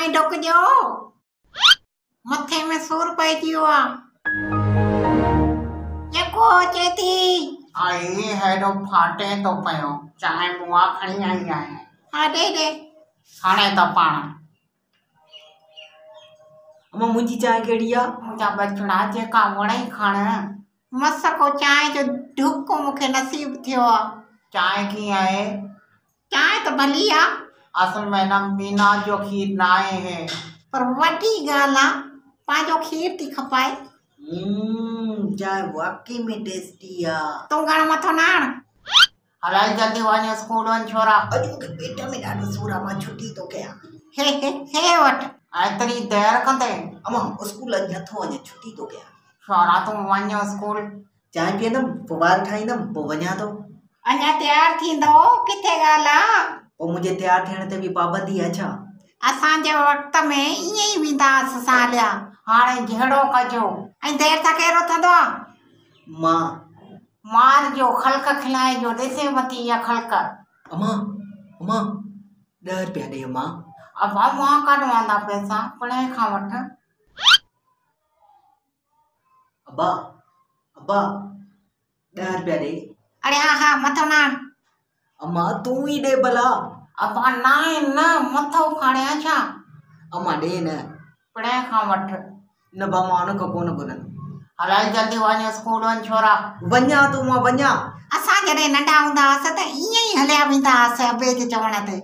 چانهه ڍڪ ڏيو. مٿي ۾ سور پئجي ويو آ. جيڪو اچي ٿي. آئي هيڏو ڦاٽي ٿو پيو. چانهه مون کڻي آئي آهيان. ها ڏي ڏي. هاڻي ته پاڻ. اما منهنجي چانهه ڪهڙي آ؟ منهنجا ٻچڙا جيڪا وڻئي کڻ. مس ڪو چانهه جو ڍڪ مون کي نصيب ٿيو آ. چانهه ڪيئن آهي؟ چانهه ته ڀلي آ. اصل ۾ نه مينا جو کير ناهي هي. پر وڏي ڳالهه آ پنهنجو کير ٿي کپائي. چانهه واقعي ۾ ٽيسٽي آ. تون گهڻو مٿو نه هڻ. هل هل جلدي وڃ اسڪول وڃ ڇورا. اڄ مون کي پيٽ ۾ ڏاڍو سور آ مان ڇٽي ٿو ڪيان. هي هي هي وٺ. ايتري دير ڪندين؟ امان اسڪول اڄ نٿو وڃان ڇٽي ٿو ڪيان. ڇورا تون وڃ اسڪول. چانهه پيئندم پوءِ وار ٺاهيندم پوءِ وڃان ٿو. اڃا تيار ٿيندو ڪٿي ڳالهه آ؟ پوءِ منهنجي تيار ٿيڻ تي به پابندي آ ڇا؟ اسان جي وقت ۾ ائين ئي ويندا هئاس ساليا. هاڻي جهيڙو ڪجو. ۽ دير سان ڪير اٿندو آ؟ مان. مارجو خلق کلائجو ڏسي متي اها خلق. امان امان 10 رپيا ڏي امان. ابا مان ڪاڏو آندا پئسا پڻهين کان وٺ. ابا ابا 10 رپيا ڏي. اڙي ها ها مٿو نه هڻ. امان تون ئي ڏي ڀلا. ابا ناهي نه مٿو ڦاڙيان ڇا؟ امان ڏي نه. پڻهين کان وٺ. نه با مان ان کان ڪونه گهرندم. هل هل جلدي وڃ اسڪول وڃ ڇورا. وڃان ٿو مان وڃان. اسان جڏهن ننڍا هوندا هئاسين ته ائين ئي هليا ويندا هئاسين ابي جي چوڻ تي.